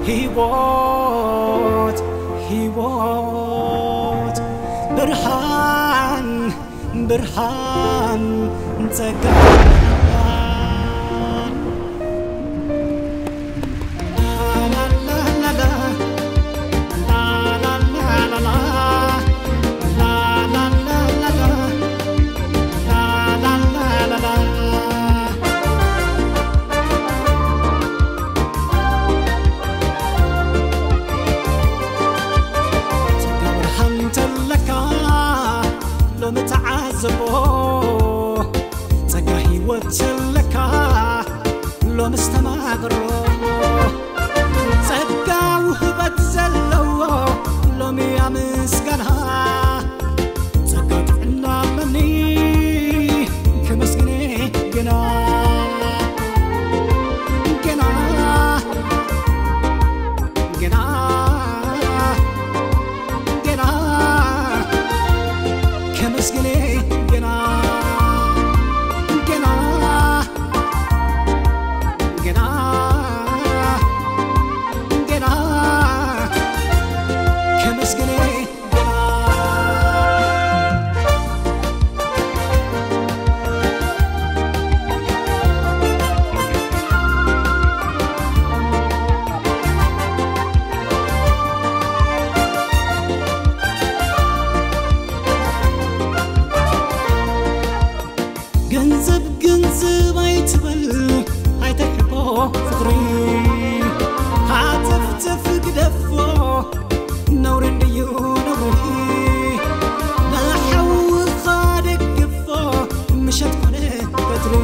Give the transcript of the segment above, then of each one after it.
ህይወት ህይወት ብርሃን ብርሃን ጸጋ ጸጋ ብርሃን ተለካ ሎሚ ተዓዘቦ፣ ጸጋ ህይወት ተለካ ሎሚ እስተማቕሮ፣ ጸጋ ውህበት ዘለዎ ሎሚ ኣመስጋና፣ ጸጋ ጥዕና ኣለኒ ከመስግነ ገና፣ ገና፣ ገና፣ ገና ከመስግነ ገና፣ ገና፣ ገና፣ ገና ከመስግነ ገንዘብ ገንዘብ ኣይትበል ኣይተሕቦ ፍቕሪ ሃተፍተፍ ግደፎ ነውሪ እንድዩ ነውሪ ንሓውኻ ደግፎ ምሸት ኮነ ቀትሪ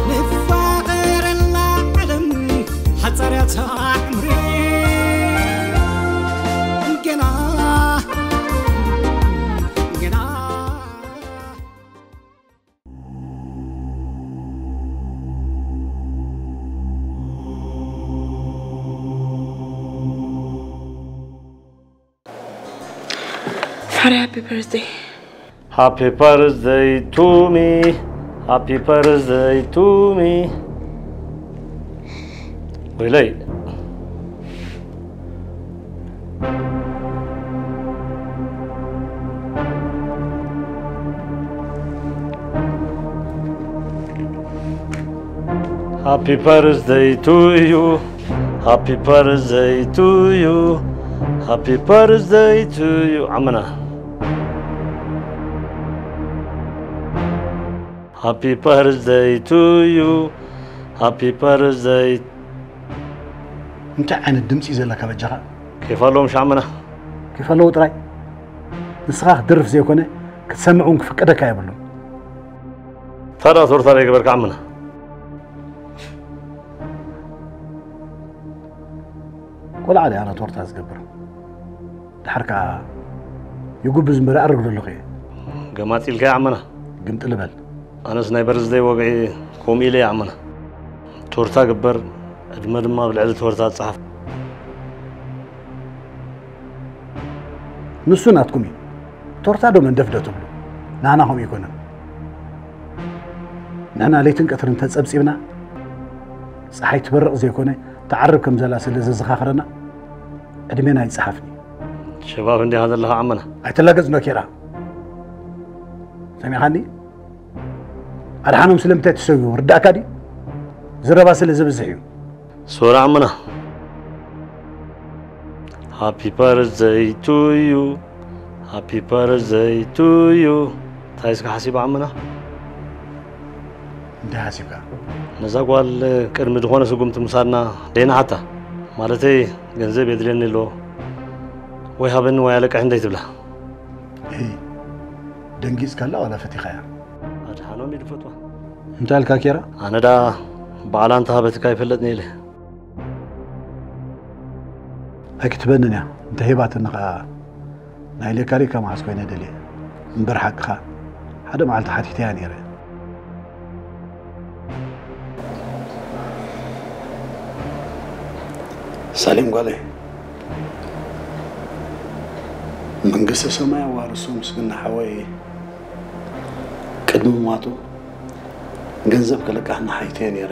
ንፋቐረላ ዓለም ሓጻርያ ታዕምሪ ገና ገና Sorry, happy birthday. Happy birthday to me. Happy birthday to me. ወይለይ Happy birthday to you. Happy birthday to you. Happy birthday to you. ዓመና Happy birthday to you. Happy birthday. እንታይ ዓይነት ድምፂ እዩ ዘለካ በጃኻ? ኬፍ ኣለዎም ሻዕመና። ኬፍ ኣለዎ ጥራይ ንስኻ ክትድርፍ ዘይኮነ ክትሰምዕ እውን ክፍቀደካ የብሉን። ታዲያ ቶርታ ዘይገበርካ ዓመና። ቆልዓ ድያ ኣነ ቶርታ ዝገብር? ድሓር ከኣ ይጉብዝ እምበር ኣርግ ዘለኹ እየ። ገማጺ ኢልካዮ ዓመና። ግምጥል በል። ኣነስ ናይ በርዝደይ ወግዒ ከምኡ ኢለ እየ ዓመና። ቶርታ ግበር፣ ዕድመ ድማ ኣብ ልዕሊ ቶርታ ጸሓፍ። ንሱ ናትኩም እዩ። ቶርታ ዶ መንደፍደፍ ትብሉ? ናህና ከምኡ ኣይኮነን። ንሕና ለይትን ቀትርን ተጸብጺብና፣ ጸሓይ ትበርቕ ዘይኮነ ትዓርብ ከም ዘላ ስለ ዘዘኻኽረና፣ ዕድሜና ኣይጸሓፍን እዩ። ሸባብ እንዲኻ ዘለኻ ዓመና። ኣይትላገጽ ነኪራ። ሰሚዓኻኒ? ኣድሓኖም ስለምንታይ ተሰዊኡ ርዳእካ ድዩ? ዝረባ ስለ ዝብዝሕ እዩ። ሶሪ ዓመና። Happy birthday to you. Happy birthday to you. እንታይ እስከ ሓሲብ ዓመና? እንታይ ሓሲብካ? ነዛ ጓል ቅድሚ ዝኾነ ስጉምቲ ምሳድና ደይንሓታ። ማለተይ ገንዘብ የድልየኒ ኣሎ ወይ ሃበኒ ወይ ኣለቅሕ እንደይትብላ። እሂ፣ ደንጊጽካላ ዋላ ፈቲኻያ? ኣድሓኖም እዩ ዝፈትዋ። እንታይ ኣልካ ኬራ? ኣነ ዳ ባዕላ እንተሃበትካ ኣይፈለጥን ኢለ። ኣይክትበንን እያ። እንተ ሂባትኒ ኸኣ ናይ ሌካሊካ መዓስ ኮይነ ደልየ። እምበር ሓቅኻ ሓደ መዓልቲ ሓቲተያ ነይረ። ሳሌም ጓለይ፣ መንግስተ ሰማይ ኣዋርሶ ምስግና ሓወይ ቅድሚ ምማቱ ገንዘብ ከለቃህና ሓይተየ ነይረ።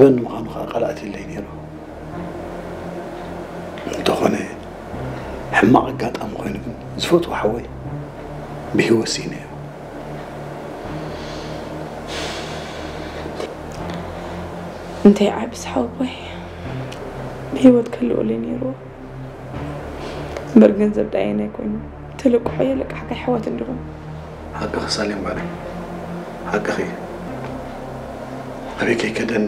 በኒ ምዃኑ ከዓ ቃላት የለይ ነይሩ። እንተኾነ ሕማቕ ኣጋጣሚ ኮይኑ ግን ዝፈትዎ ሓወይ ብህይወት ስኢነዮ። እንታይ ዓብስ ሓወቦይ ብህይወት ክህልወለይ ነይርዎ። እምበር ገንዘብ ዳየናይ ኮይኑ ትልቅሖ የለቃሕካ ኣሕዋት እንዲኹም። ሓቅኺ ሳሌም ጓለይ፣ ሓቅኺ። ኣበይ ከይከደኒ።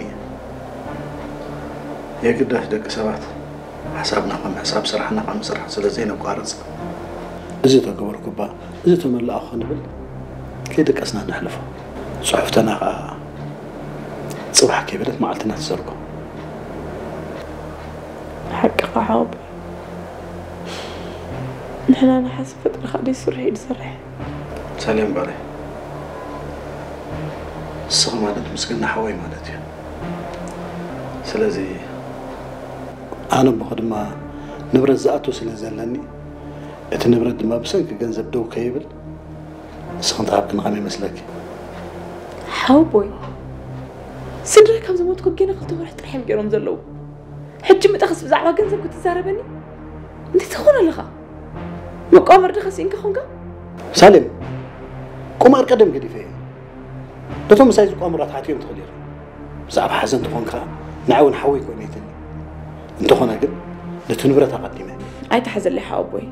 የግዳሽ ደቂ ሰባት ሓሳብና ከም ሕሳብ ስራሕና ከም ስራሕ ስለ ዘይነቋርጽ፣ እዚ ተገበርኩ እባ እዚ ተመላእኹ ክንብል ከይደቀስና ነሕልፎ። ጽሑፍተና ኸኣ ጽባሕ ከይበለት መዓልትና ትዘርጎ። ሓቅኻ ሓወቦይ። ንሕና ንሓስብ ፈጣሪ ከኣ ደይስርሑ እዩ ዝሰርሕ። ሳሌም ጓለይ፣ ንስኺ ማለት ምስግና ሓወይ ማለት እዩ። ስለዚ ኣነ ኣቦኺ ድማ ንብረት ዝኣቱ ስለ ዘለኒ እቲ ንብረት ድማ ብሰንኪ ገንዘብ ደው ከይብል ንስኺ እንተሃብክኒ ከመይ ይመስለኪ? ሓወቦይ፣ ስድራይ ካብ ዝሞትኩ ገና ክልተ ወርሒ ጥራሕ እዮም ገይሮም ዘለዉ። ሕጂ ምጠኸስ ብዛዕባ ገንዘብ ክትዛረበኒ? እንታይ ትኾን ኣለኻ? መቋመር ድኻ ስኢንካ ኾንካ? ሳሌም፣ ቁማር ቀደም ገዲፈ እየ። ነቶም ምሳይ ዝቋምሩ ኣትሓትዮም ትኽእል ኢኻ። ብዛዕባ ሓዘን ተኾንካ ንዓይ እውን ሓወይ ኮይነ ይትኒ። እንተኾነ ግን ነቲ ንብረት ኣቐዲመ። ኣይትሓዘለይ ሓወቦይ።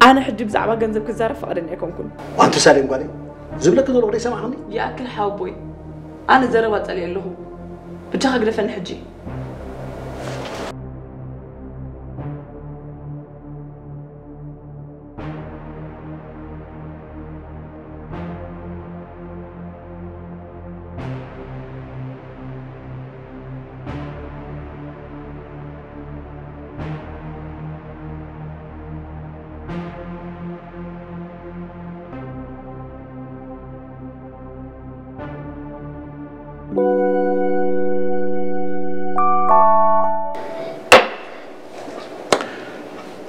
ኣነ ሕጂ ብዛዕባ ገንዘብ ክዛረብ ፈቓደኛ ኣይኮንኩን። ዋንቲ ሳሌም ጓለይ፣ ዝብለኪ ዘለኹ ደይሰማዕኽኒ? ይኣክል ሓወቦይ። ኣነ ዘረባ ጸሊኤ ኣለኹ። ብጃኻ ግደፈኒ ሕጂ።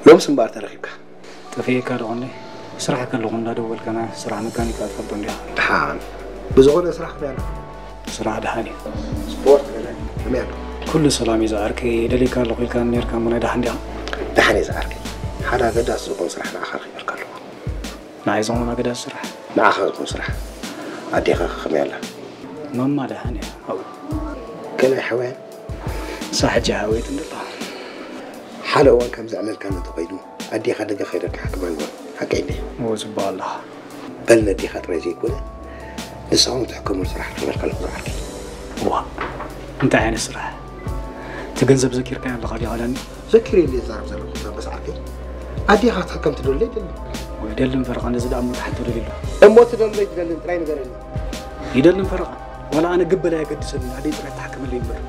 ሎምስ እምበኣር ተረኺብካ። ጠፊኤካ ዶ ቐንደይ? ስራሕ ከለኹ እንዳደወልካና ስራሕ መካኒካ ትፈልጦ እንዲኻ። ደሓን። ብዝኾነ ስራሕ ከመይ ኣሎ? ስራሕ ደሓን እዩ። ስፖርት ገለ ከመይ ኣሎ? ኩሉ ሰላም እዩ ዝዓርከይ። ደሊካ ኣለኹ ኢልካኒ ነይርካ እሞ ናይ ደሓን ዲኻ? ደሓን እየ ዝዓርከይ። ሓደ ኣገዳሲ ዝኾን ስራሕ ንዓኻ ረኺበልካ ኣለኹ። ንዓይ ዝኾን ኣገዳሲ ስራሕ? ንዓኻ ዝኾን ስራሕ። ኣዴኻ ከ ከመይ ኣላ? ማማ ደሓን እያ ኣብኡ። ከመይ ሓወያን? ንሳ ሕጂ ሓወየት እንድላ። ሓደ እዋን ከምዚ ዕለልካ እንተኾይኑ ኣዴኻ ደገ ከይዳ ክትሓክማ ንግበር። ሓቀይ እንድየ። እወ ጽቡቕ ኣለኻ። በል ነዴኻ ጥራይ ዘይኮነ ንስኻ እውን ትሕከመሉ ስራሕ ረኺበልካ ኣለኹ ዝዓርከይ። ዋእ እንታይ ዓይነት ስራሕ? እቲ ገንዘብ ዘኪርካዮ ኣለኻ ዲኻ ዳኒ? ዘኪረዮ እንድየ ዝዛረብ ዘለኹ እታ ኣንበሳ ዓርከይ። ኣዴኻ ክትሕከም ትደሊ ዶ ኣይትደልን? ወይ ደልን ፈረቓን እዚ ደኣ እሞ ትሓቶ ደሊሉ። እሞ ትደልን ዘይትደልን ጥራይ ንገረኒ። ይደልን ፈረቓን ዋላ ኣነ ግበል ኣየገድሰንን ኣደይ ጥራይ ትሓክመለይ እምበር።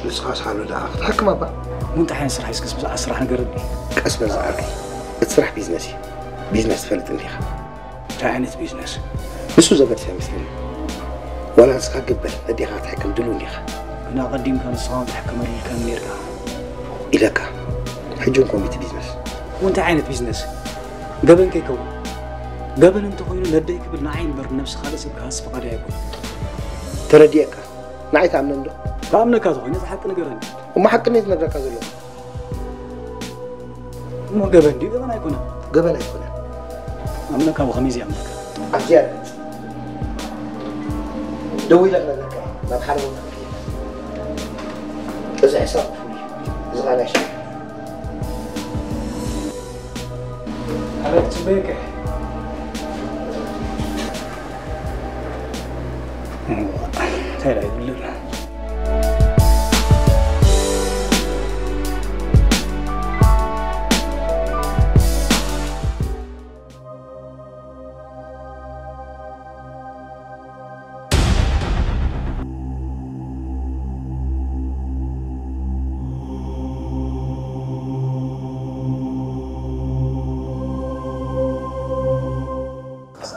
ንስኻስ ሃሎ ደኣ ክትሕክም እባ። እሞ እንታይ ዓይነት ስራሕ እዩ እስከስ ብዛዕባ ስራሕ ንገረኒ። ቀስ በል ዝዓርከይ እቲ ስራሕ ቢዝነስ እዩ። ቢዝነስ ትፈልጥ እንዲኻ። እንታይ ዓይነት ቢዝነስ? ንሱ ዘገድስ ኣይመስለንን። ዋላ ንስኻ ግበል ነዴኻ ክትሕክም ድሉው እንዲኻ። ግን ኣቐዲምካ ንስኻ እውን ትሕከመሉ ኢልካኒ ነይርካ። ኢለካ። ሕጂ እውን ከምኡ እቲ ቢዝነስ። እሞ እንታይ ዓይነት ቢዝነስ? ገበን ከይከውን። ገበን እንተኾይኑ ነደይ ክብል ንዓይ እምበር ንነብሲ ካልእ ሰብ ክሃሲ ፍቓደይ ኣይኮነን። ተረዲኤካ። ንዓይ ትኣምነኒ ዶ? ክኣምነካ ተኾይነ እቲ ሓቂ ንገረኒ። እሞ ሓቂ እንድየ ዝነግረካ ዘለኹ። እሞ ገበን ድዩ ገበን ኣይኮነን? ገበን ኣይኮነን። ኣምነካ ብኸመይ ዘይኣምነካ? ኣብዚኣ ርግጽ ደዊለ ክነግረካ እየ ናብ ሓደ ቦታ ክንከይድ እዚ ሕሳብ ክፍሉ እዩ እዚ ኻልኣይ ሻዕ ኣበይ ክጽበየካ እየ። እንታይ ደኣ ይብልን።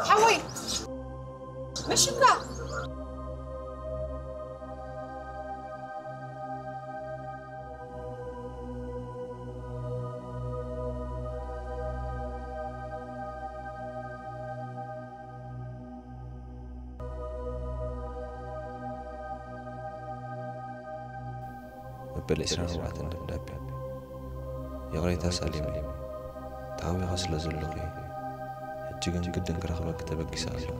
ሓወይ መሽካ በል ዒስራን ኣርባዕተን ደብዳቤ። ይቕሬታ ሳሌመይ፣ ተሃዊኸ ስለ ዘለኹ እየ። ሕጂ ግን ግድን ክረኽበኪ ተበጊሰ ኣለኹ።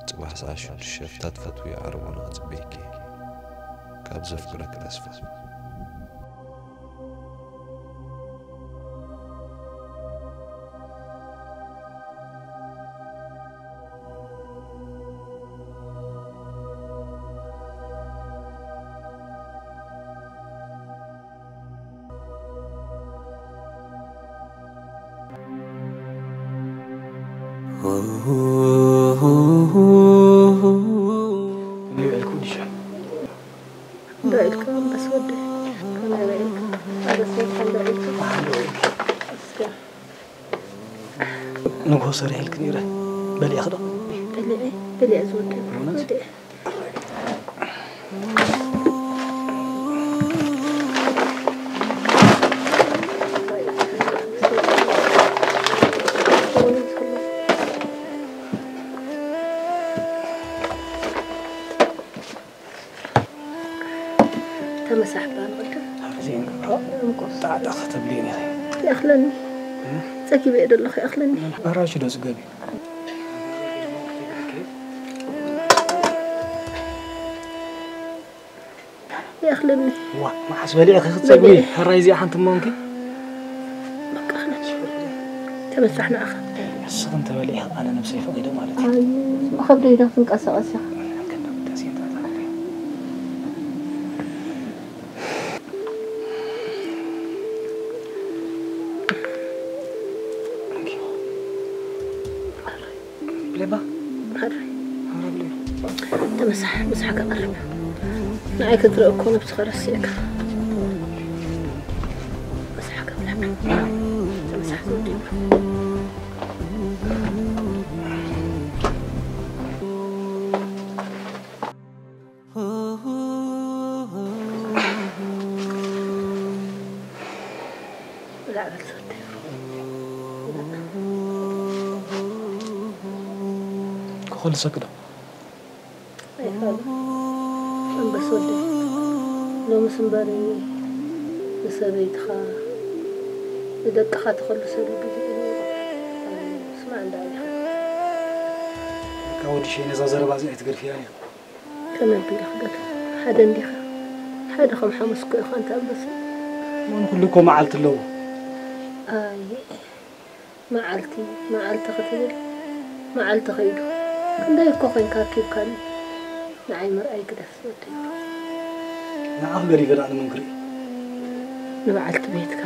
ጽባሕ ሰዓት ሽዱሽተ ኣብታ ትፈትውዮ ዓረቦና ክጽበየኪ እየ። ካብ ዘፍቅረኪ ተስፋ። ከመይ ውዒልኩም ድሻ? እንዳው ኢልካ ኣንበስ ወደይ፣ ከመይ ውዒልካ? ኣንበስ ወደይ፣ እንዳው ኢልካ? እስከ። ንግሆ ሰሪሐልኪ ነይረ። በሊዕኺ ዶ? በሊዐ፣ በሊዐ ዝወደይ። እውነት? ወደይ። ተመሳሕባ ንቕድም። ኣብዚ እንገብሮ እንቆስ። ጣዕጣ ከተብልኒ ኢኺ። ይኣኽለኒ። እም? ጸጊበ እየ ዘለኹ፣ ይኣኽለኒ። ኣራሹ ዶ ጽገብ እዩ? ይኣኽለኒ። ዋ፣ መዓስ በሊዕኺ ክትጸግቢ? በሊዐ። ሕራይ እዚኣ ሓንቲ እሞ እንኪ። በቃ፣ ተመሳሕ ንዓኻ። ንስኺ እንተበሊዕኺ ኣነ ነብሰይ ፈቒደ ማለት እዩ። ኣይ፣ ብኸብደይ ዶ ትንቀሳቐስ ኢኻ? ብሌባ? ሓራይ። ሓራ ብሌባ። ተመሳሕ፣ ምሳሕ ከቐርብ። ንዓይ ክትርኢ እኮ ነብስኻ ረሲዕካ። ምሳሕ ከብለካ። ተመሳሕ ዝወደይ። ላዕበል ሰደይ። ክኸልሰክ ዶ? ኣይፋሉ። ኣንበስ ወደይ። ሎምስ እምበሪ ንሰበይትኻ ንደቅኻ ተኸልሰሉ ግዜ እዩ። ስማዕ እንዳ ኢኻ። በቃ ወዲ ሸይ ነዛ ዘረባ እዚኣ ኣይትገድፍያን እያ። ከመይ ኣቢለ ክገድፎ? ሓደ እንዲኻ። ሓደ ከም ሓሙስ እኮ ኢኻ ኣንታ ኣንበሳ። እሞ ንኹሉ እኮ መዓልቲ ኣለዎ። ኣየ፣ መዓልቲ፣ መዓልቲ ክትብል፣ መዓልቲ ከይዱ። ክንደይ እኮ ኮይንካ ኣርኪብካኒ። ንዓይ ምርኣይ ግደፍ ዝወደይ። ንዓኺ ገዲፈ ደኣ ንመን ክርኢ? ንበዓልቲ ቤትካ፣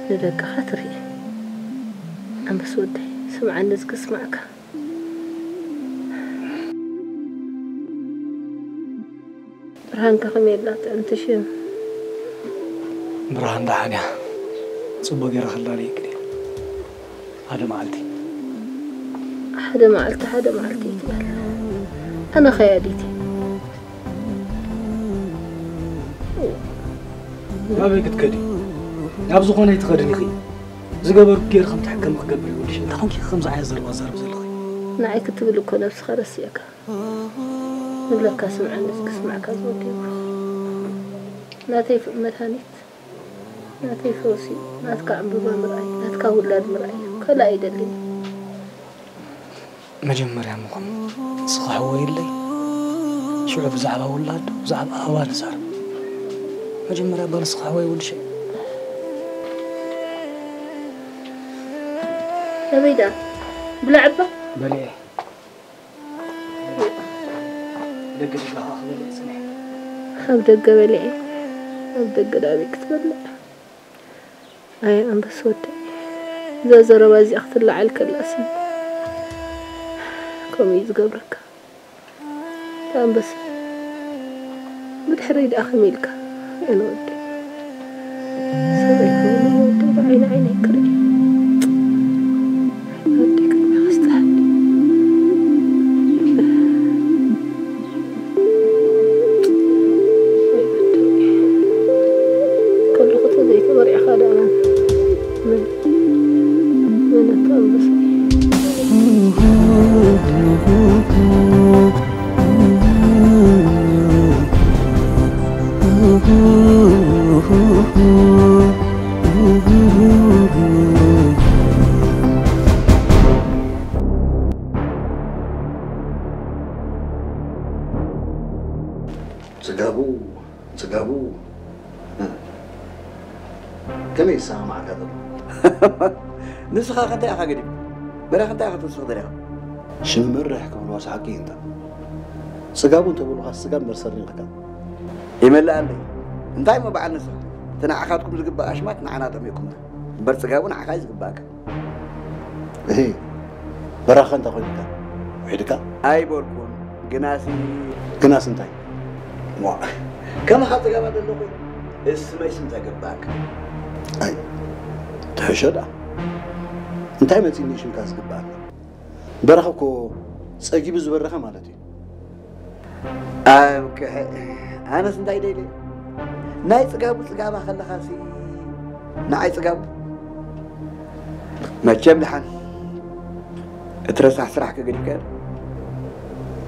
ንደቅኻ ትርኢ። ኣንበስ ወደይ፣ ስምዓኒ እስኪ ስማዕካ። ብርሃንካ ከመይ ኣላ ጥዕምቲ ሽም? ብርሃን ደሓን እያ። ጽቡቕ ገይረ ከላልየኪ ድየ? ሓደ መዓልቲ። ሓደ መዓልቲ፣ ሓደ መዓልቲ ይትበል። ኣነ ኸያዲት እየ። ናበይ ክትከዲ? ናብ ዝኾነ ኣይትኸድን ኢኺ። ዝገበርኩ ገይረ ከም ትሕከሚ ክገብር ይውድሽ። እንታይ ኮንኪ ከምዚ ዓይነት ዘረባ ትዛረቢ ዘለኺ? ንዓይ ክትብል እኮ ነብስኻ ረሲዕካ። ንብለካ ስምዓኒ እስኪ ስማዕካ ዝወዲ ይብሎ። ናተይ ፍ-፣ መድሃኒት፣ ናተይ ፈውሲ፣ ናትካ ዕምበባ ምርኣይ፣ ናትካ ውላድ ምርኣይ፣ ካልእ ኣይደልን። መጀመርያ ምኾኑ ንስኻ ሕወየለይ፣ ሽዑ ብዛዕባ ውላድ፣ ብዛዕባ ኣበባ ንዛረብ። መጀመርያ እባ ንስኻ ሕወየ ወዲ ሸይ። ኣበይ ደኣ? ብላዕ እባ። በሊዐ። ደገ ደጋ ኸዓ ክበልዕ ጽኒሐ። ኣብ ደገ በሊዐ። ኣብ ደገ ዳኣ ኣበይ ክትበልዕ? ኣየ ኣንበስ ወደይ፣ እዛ ዘረባ እዚኣ ክትለዓል ከላሲ ከምኡ እዩ ዝገብረካ። ኣንበሳ፣ ብድሕረይ ደኣ ከመይ ኢልካ? ኣነ ወደይ፣ ሰበይ ኮይኑ ወደይ ብዓይኒ ዓይነይ ክርኢ። ወደይ ቅድሚ ክስተሓል። ከለኹ ተዘይተበሪዕኻ ደኣ መን፣ መን ኣታ ኣንበሳ? ዝሰማማዓካ ዘሎ። ንስኻ ከ እንታይ ኢኻ ገዲፍካ? በራኺ እንታይ ኢኻ ትውስኽ ደሊኻ? ሽምምርሕ ክብልዋስ ሓቂ እዩ እንታ። ጽጋቡ እንተበሉኻ ስጋብ መርሰር ሪንኽካ። ይመልኣለይ። እንታይ እሞ በዓል ንስኻ? እቲ ንዓኻትኩም ዝግባእ ኣሽማት ንዓና ጠሚቕኩምና። እምበር ጽጋቡ ንዓኻ እዩ ዝግባእካ። እሂ፣ በራኸ እንታይ ኮይኑካ? ውሒድካ? ኣይበልኩን። ግናሲ ግናስ እንታይ? ዋ፣ ከማኻ ጽጋባ ዘሎ ኮይኑ እስመይ ስም ተገባእካ። ኣይ፣ ትሕሾ ደኣ። እንታይ መጺኒ ሽምካ ዝግባእኒ? በራኸ እኮ ጸጊቡ ዝበረኸ ማለት እዩ። ኣብ ክሕ-፣ ኣነስ እንታይ ደይለ? ናይ ጽጋቡ ጽጋባ ከለኻሲ ንዓይ ጽጋቡ። መቸም ደሓን እቲ ረሳሕ ስራሕ ከገዲፍካዮ?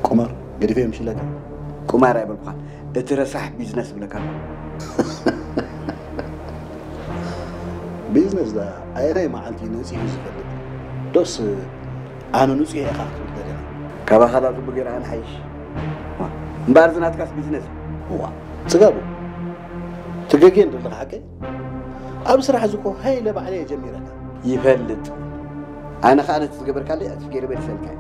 ቁማር ገዲፈ ምሽለካ? ቁማር ኣይበልኩኻን። እቲ ረሳሕ ቢዝነስ ብለካ። ቢዝነስ ደኣ ኣየናይ መዓልቲ ነጺሁ ዝፈልጥ? ዶስ ኣነ ንጹህ እየ ኢኻ ክትብል ደሊኻ? ካባኻ ዳ ጽቡቕ ገይረ ኣነ ሓይሽ። እምበኣር እዚ ናትካስ ቢዝነስ። እዋ፣ ጽጋቡ። ትገግየ እንደለኻ ሓቀይ? ኣብ ስራሕ እዚ እኮ ሃይለ ባዕለይ እየ ጀሚረካ። ይፈልጥ። ኣነ ኸኣ ነቲ ዝገበርካለይ ዕጽፍ ገይረ መሊሰልካ እየ።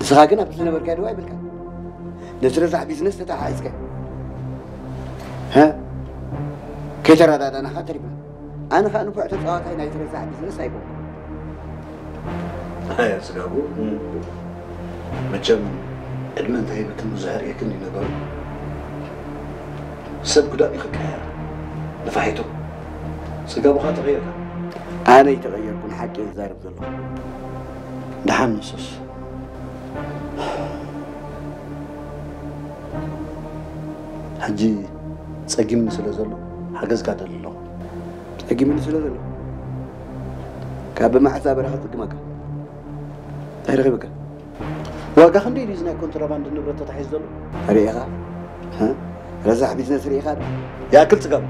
ንስኻ ግን ኣብቲ ዝነበርካዮ ደው ኣይበልካን። ነቲ ረሳሕ ቢዝነስ ተተሓሒዝካዮ። ሀ? ከይተረዳዳእና ኸኣ ተሪፍና። ኣነ ኸኣ ንፉዕ ተጻዋታይ ናይቲ ረሳሕ ቢዝነስ ኣይኮንኩን። ኣያ ጽጋቡ፣ መቸም ዕድመ እንታይ ይብክን ብዙሕ ርኤክን እዩ ነገሩ። ሰብ ክዳን እዩ ክቀየር። ንፋሒቶ። ጽጋቡ ኸኣ ተቐይርካ። ኣነ ኣይተቐየርኩን፣ ሓቂ እየ ዝዛረብ ዘለኹ። ደሓን ንሱስ። ሕጂ ጸጊምኒ ስለ ዘሎ ሓገዝካ ደሊ ኣለኹ። ጸጊምኒ ስለ ዘሎ? ካብ ብማዕጻ በረኻ ክጽግመካ። እንታይ ረኺብካ? ዋጋ ክንደይ ድዩ እዚ ናይ ኮንትራባንድ ንብረት ተታሒዙ ዘሎ? ርኢኻ? ሀ? ረሳሕ ቢዝነስ ርኢኻ ዶ? ይኣክል ጽጋቡ።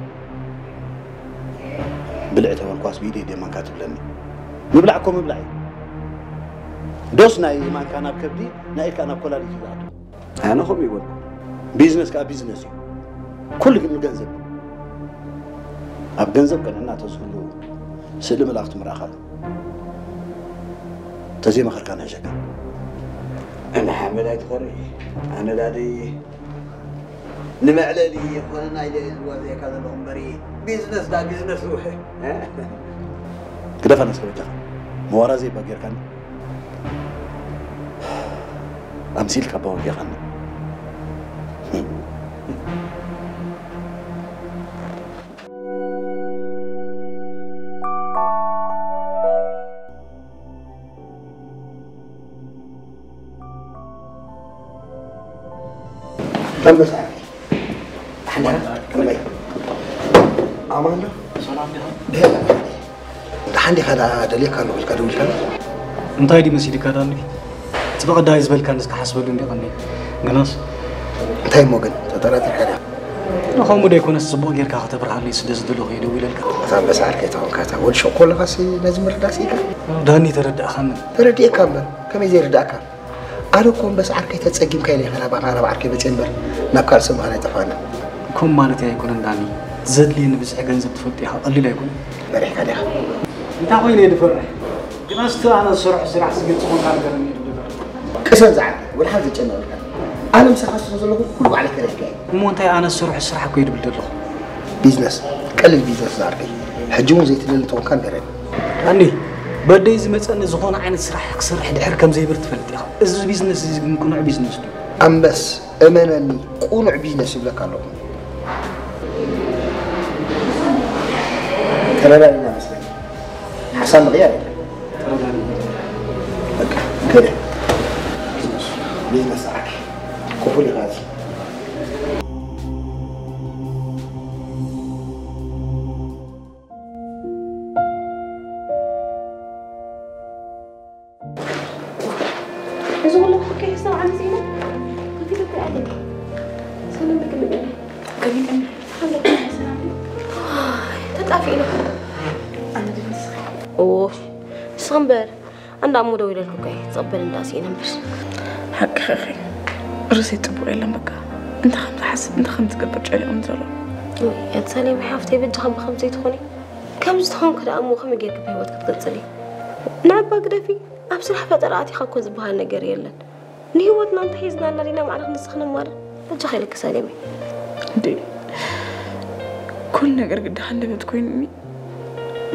ብልዒ ተበልኳስ ብኢደይ ድየ ማንካ ትብለኒ? ምብላዕ እኮ ምብላዕ እዩ። ዶስ ናይ ማንካ ናብ ከብዲ፣ ናይ ኢድካ ናብ ኮላሊት እዩ ዝኣቱ? ኣነ ከምኡ ይበልኩ። ቢዝነስ ከኣ ቢዝነስ እዩ። ኩሉ ግን ንገንዘብ። ኣብ ገንዘብ ቅንዕና ተዝህሉ ስእሊ መላእኽቲ ምርኣኻ። ተዘይመኸርካ ንሕሸካ። ኣነ ሓመድ ኣይትኾርይ። ኣነ ዳዲ ንመዕለሊ ይኾነና ኢለ ዝዋዘየካ ዘለኹ እምበሪ፣ ቢዝነስ ዳ ቢዝነስ ውሕ። ግደፈና እስከ በጃኻ። መዋራ ዘይባ ጌርካኒ። ኣምሲልካ ኣባ ወጊኻኒ። ኣንበሳ፣ ሓንዳ፣ ከመይ? ኣማን ዶ? ሰላም ዲኻ? ደህና። ደሓን ዲኻ? ደኣ ደልየካ ኣለኹ ኢልካ ደዊልካኒ? እንታይ ድዩ መሲልካ ዳኒ? እቲ ብቐዳይ ዝበልካኒ እስከ ሓስበሉ እንዲ ቀኒ። ግናስ እንታይ እሞ ግን ተጠራጢርካ ዲኻ? ንኸምኡ ደይኮነስ ጽቡቕ ጌርካ ከተብርሃለይ ስለ ዝደለኹ እየ ደዊለልካ። ኣታ ኣንበሳ ዓርከይ ተኾንካ፣ እታ ወዲ ሸኮ ኣለኻሲ ነዚ ምርዳእ ስኢካ? ዳኒ ተረዳእኻኒ። ተረዲኤካ እምበር፣ ከመይ ዘይርዳእካ? ኣነ እኮ እምበስ ዓርከይ ተጸጊምካ ኢለ ኢኻ ናባኻ ናብ ዓርከይ መጽየ እምበር፣ ናብ ካልእ ሰብ ምኻድ ኣይጠፍኣንን። ከምኡ ማለተይ ኣይኮነን ዳኒ። ዘድልየኒ ብዝሒ ገንዘብ ትፈልጦ ኢኻ፣ ቀሊል ኣይኮነን። ፈሪሕካ ዲኻ? እንታይ ኮይነ እየ ዝፈርሕ? ግናስ እቲ ኣነ ዝሰርሖ ስራሕ ስግልጺ ኮንካ ንገረኒ እዩ ዝብል። ቅሰን ዝዓርከይ፣ ወላ ሓንቲ ዘጨንቐልካ። ኣነ ምሳኻ ስለ ዘለኹ ኩሉ ባዕለይ ከርእየካ እየ። እሞ እንታይ ኣነ ዝሰርሖ ስራሕ እኮ እዩ ዝብል ዘለኹ። ቢዝነስ፣ ቀሊል ቢዝነስ ዝዓርከይ። ሕጂ እውን ዘይትደሊ እንተኾንካ ንገረኒ። ዳኒ፣ በደይ ዝመጸኒ ዝኾነ ዓይነት ስራሕ ክሰርሕ ድሕር ከም ዘይብር ትፈልጥ ኢኻ። እዚ ቢዝነስ እዚ ግን ቅኑዕ ቢዝነስ ድዩ? ኣንበስ፣ እመነኒ፣ ቅኑዕ ቢዝነስ ይብለካ ኣለኹ። ተረዳዲና መስለኒ። ሓሳብ ምቕያር የለን። ተረዳዲና። በቃ፣ ከደ። ቢዝነስ፣ ቢዝነስ ዓኪ። ክፉል ኢኻ እዚ። እዚ ኩሉ ብሓቂ ሒዝና ዓመት ኢና ከፊቱ እኮ ኣለን። ሰላም ልክም እኔ። ከሚቀኒ። ሓለካ ሰላም። ተጣፊእና። ኣነ ድምስ። ኦ፣ ንስኺ እምበር፣ ኣንዳ እሞ ደው ኢለልኩ እኮ እየ። ትቕበል እንዳ ስኢነ እምበር። ሓቅኺ ኢኺ። ርእሰይ ጽቡቕ የለን በቃ። እንታይ ከም ዝሓስብ፣ እንታይ ከም ዝገብር ጨኒቑኒ ዘሎ። እያ ሳሌም ሓፍተይ፣ በጃኻ ብኸም ዘይትኾኒ። ከምዚ ትኾንክ ደኣ እሞ ከመይ ጌርክ ብህይወት ክትቅጽሊ? ንዕባ ግደፊ፣ ኣብ ስራሕ ፈጠራ ኣቲኻ እኮ ዝበሃል ነገር የለን። ንህይወትና እንተሒዝናላ ዲና ማዕረ ክንስኽ ነማርር? በጃኻ ኢለኪ ሳሌመይ። እንዴ፣ ኩሉ ነገር ግዳ ሃንደበት ኮይኑኒ።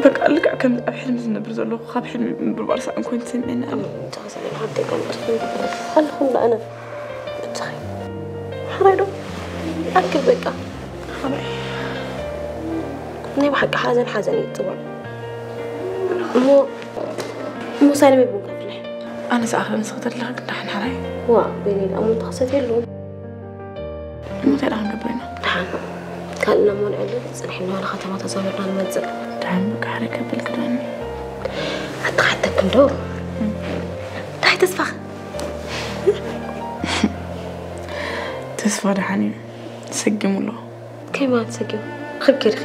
በቃ ልክዕ ከምዚ ኣብ ሕልሚ ዝነብር ዘለኹ፣ ካብ ሕልሚ ምብርባር ሳእን ኮይኑ ተሰሚዕኒ ኣነ። በጃኻ ሳሌም ሓፍተይ፣ ከምዚ ኣለኹ እንዳ ኣነ። በጃኺ። ሓራይ ዶ? ኣክል በቃ። ናይ ብሓቂ ሓዘን ሓዘን እዩ ዝፅዋዕ። እሞ እሞ ሳሌመይ ቡን ከፍልሕ። ኣነ ዝኣኽለ ንስኺ ተድለኺ ግዳ ሓራይ። ዋ፣ በይነይ ደኣ እሞ እንተኸሰት የለውም። እሞ እንታይ ደኣ ክንገብር ኢና? ደሓን ካልእ ነሞልዐሉ፣ ፅንሒ እናበለ ከተማ ተዛዊርና ንመፅእ። ደሓን በቃ ሓራይ ከብል ግዳ እኒ። ኣተሓተክን ዶ? እንታይ ተስፋኺ? ተስፋ ደሓን እዩ። ሰጊሙ ኣሎ። ከመይ ማለት ሰጊሙ? ረኺብኪ ዲኺ?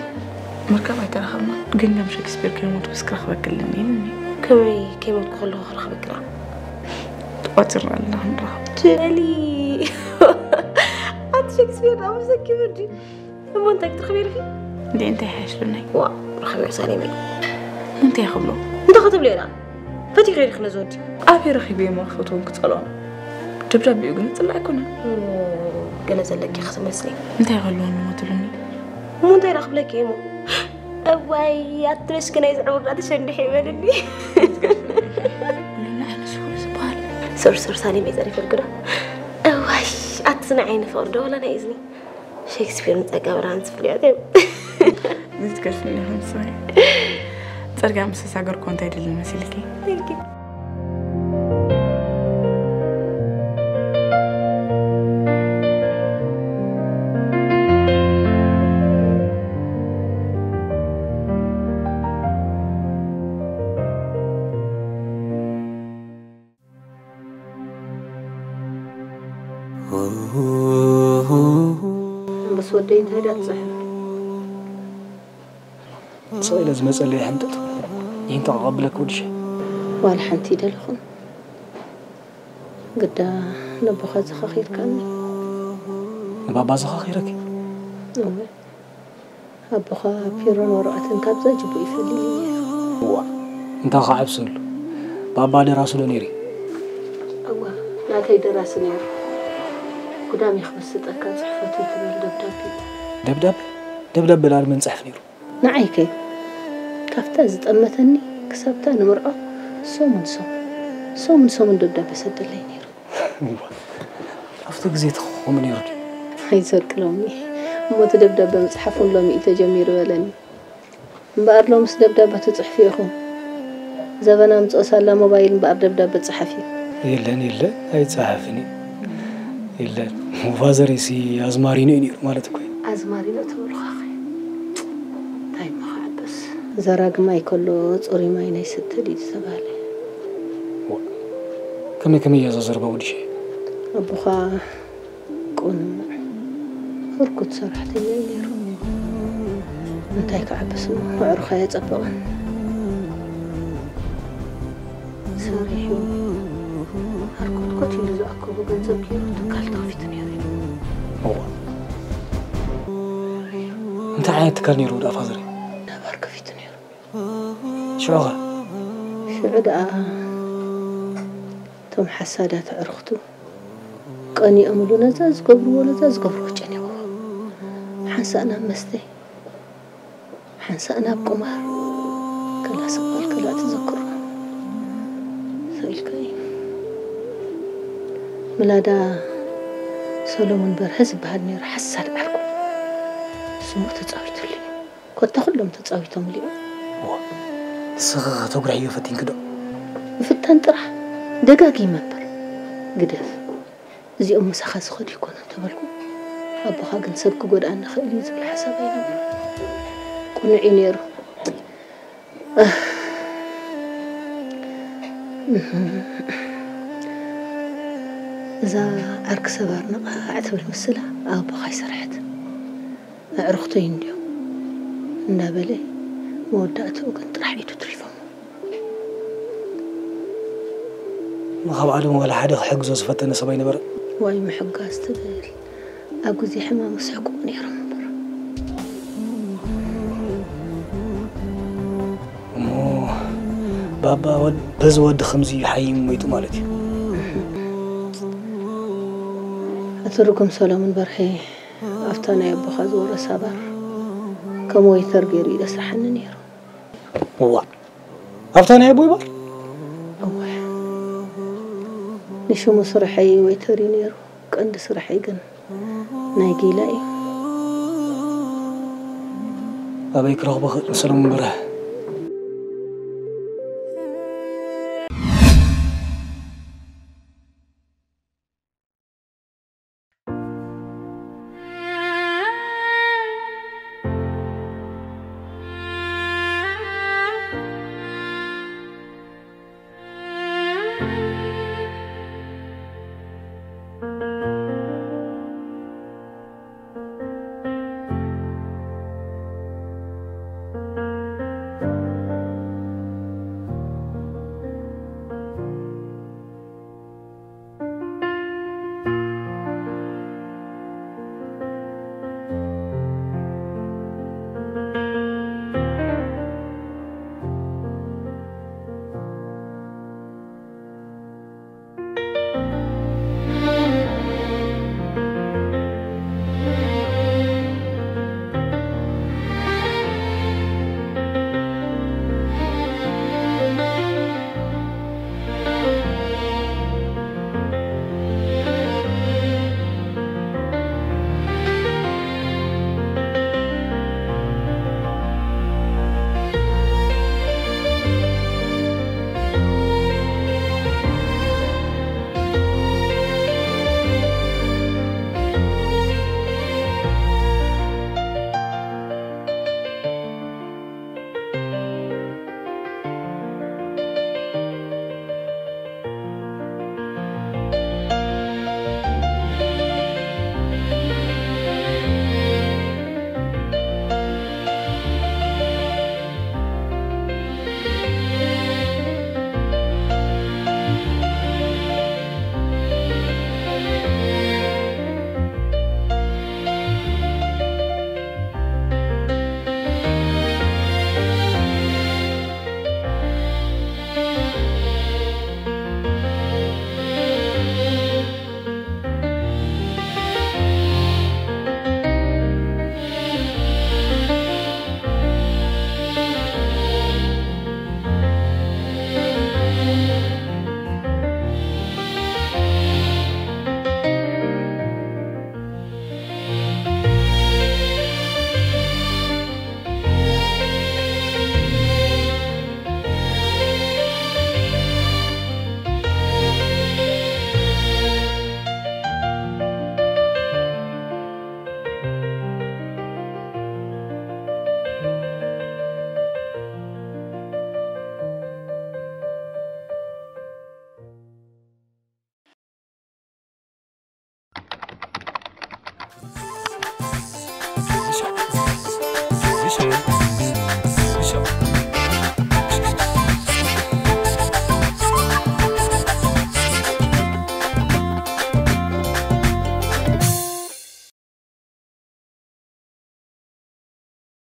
ምርካብ ኣይተራኸብናን፣ ግን ከም ሸክስፒር ከይሞትኩስ ክረኽበኪ ኣለኒ ኢሉኒ። ከመይ ከይሞትኩ ከለኹ ክረኽበኪ ደኣ? ተቋጺርና ኣለና ክንራኸብ። ትበሊ። ኣቲ ሸክስፒር ደኣ ምስ ሰጊሙ እንድዩ። እሞ እንታይ ክትረኽቢ ኢልኪ? እንዴ እንታይ ይሓይሽ ሉናይ? ዋእ ረኺበዮ ሳሌመይ። እንታይ ክብሎ? እንታይ ክትብልዮ ደኣ? ፈቲኸ ኢልኪ ነዚ ወዲ? ኣበይ ረኺበዮ እሞ ክፈትዎን ክጸልኦን? ደብዳቤኡ ግን ዝጽላእ ኣይኮነን። ገለ ዘለኪ ኢኺ ትመስሊ። እንታይ ክህልወኒ እሞ ትብልኒ? እሞ እንታይ ደኣ ክብለኪ እየ እሞ? እዋይ ኣቲ በሽኪ ናይዚ ዕቡር ደኣ ተሸንዲሐ ይበልኒ። ሉና ኣነ ስውር ዝበሃል። ሶሪ ሶሪ ሳሌመይ ጸሪፈልኪ ዶ? እዋይ ኣቲ ንዓይ ንፍቕሪ ዶ ወላ ናይ እዝኒ? ሸክስፒር ንጸጋ ብርሃን ዝፍልዮ እዮም። እዚ ትከፍልኒ ይኾን ስራይ? ጽርግያ ምስ ተሳገርኩ እንታይ ደሊ መሲልኪ? ኢልኪ። ምስ ወደይ እንታይ ደኣ ትጽሕፍ? ስቕ ኢለ ዝመጸለይ ሕንጥጥ ይህንጠቕ ከቐብለኪ ወድሸ። ዋላ ሓንቲ ይደለኹን። ግዳ ነቦኻ ዘኻኺርካኒ። ንባባ ዘኻኺረኪ? እወ። ኣቦኻ ፒሮን ወረቐትን ካብዛ ጅቡእ ይፈልይኒ ነይሩ። እዋ እንታይ ክዓብሰሉ ባባ ደራሲ ዶ ነይሩ እዩ? እዋ ናተይ ደራሲ ነይሩ። ጉዳም እዩ ክምስጠካ ጽሕፈቱ ትብል ደብዳቤ። ደብዳቤ ደብዳቤ ላል መን ጽሕፍ ነይሩ? ንዓይ ከ ካብታ ዝጠመተኒ ክሳብታ ንምርዖ ሰሙን ሰሙን ሰሙን ሰሙን ደብዳቤ ሰደለይ ነይሩ። ኣብቲ ግዜ ተኸኸሙ ነይሩ ድዩ? ኣይሰርቅሎምኒ እሞ እቲ ደብዳበ ምፅሓፍ እውን ሎሚ እዩ ተጀሚሩ በለኒ። እምበኣር ሎምስ ደብዳበ ትፅሕፉ ኢኹም። ዘበና ምፅኦ ሳላ ሞባይል እምበኣር ደብዳበ ፀሓፊ። የለን የለን ኣይፀሓፍን እዩ። የለን ፋዘረይሲ ኣዝማሪኖ እዩ ነይሩ ማለት እኮ እዩ። ኣዝማሪኖ ትብሉኻ ኸ እንታይ እሞ ክዓብስ። ዘራግ ማይ ከሎ ፅሩይ ማይ ናይ ስተ ድዩ ዝተባህለ? ከመይ ከመይ እያ እዛ ዘረባ ወዲ ሸየ? ኣቦኻ ቁኑዕ ህርኩት ሰራሕተኛ እዩ ነይሩ። እንታይ ክዓብስ እሞ ኣዕሩኻ የጸበቐን። ሰሪሑ ሃርኮትኮት ኢሉ ዝኣከቦ ገንዘብ ገይሩ ትካል ተኸፊቱ ነይሩ እዩ። እዋ እንታይ ዓይነት ትካል ነይሩ ደኣ ፋዘረይ? ነባር ከፊቱ ነይሩ። ሽዑኸ? ሽዑ ደኣ እቶም ሓሳዳት ኣዕሩኽቱ ቀኒኦምሉ ነዛ ዝገብርዎ ነዛ ዝገብርዎ ጨኒቕዎ። ሓንሳእ ናብ መስተ ሓንሳእ ናብ ቁማር ክላ ስቕ በል ክላ ትዘክሮ ሰኢልካ እዩ። ምላዳ ሰሎሞን በርሀ ዝበሃል ነይሩ ሓሳድ ዓርኩ። ስሙ ተጻዊቱሉ እዩ። ኮታ ኩሎም ተጻዊቶምሉ እዮም። እዋ ንስኺ ከተጉርሕዮ ፈቲንኪ ዶ? ምፍታን ጥራሕ ደጋጊመ እምበር ግደፍ። እዚኦም ምሳኻ ዝኸዱ ይኮኑ እንተበልኩ ኣቦኻ ግን ሰብ ክጎድኣኒ ይኽእል እዩ ዝብል ሓሳብ ኣይነበሮን። ቅኑዕ እዩ ነይሩ። እዛ ዓርኪ ሰባር ነቓዕ ትብል ምስላ ኣብ ኣቦኻ ኣይሰርሐትን። ኣዕሩኽተይ እንድዮም እንዳበለ መወዳእትኡ ግን ጥራሕ ኢዱ ትሪፎሞ። ንኻብ ዓለም ዋላ ሓደ ክሕግዞ ዝፈተነ ሰብ ኣይነበረን። ዋይ ምሕጋዝ ትብል ኣብ ግዜ ሕማሙ ስሕቁ ነይሮም እምበር። ባባ፣ በዚ ወዲ ከምዚ ሓይም ሞይቱ ማለት እዩ። ኣቶ ርጉም ሰሎሙን በርሀ ኣብታ ናይ ኣቦኻ ዝወረሳ ባር ከም ወይተር ገይሩ እዩ ዘስርሓኒ ነይሩ። እዋ፣ ኣብታ ናይ ኣቦይ ባር? እወ፣ ንሽሙ ስርሐይ ወይተር እዩ ነይሩ። ቀንዲ ስርሐይ ግን ናይ ጊላ እዩ። ኣበይ ክረኽቦ ክእል ሰለሙን በርሀ?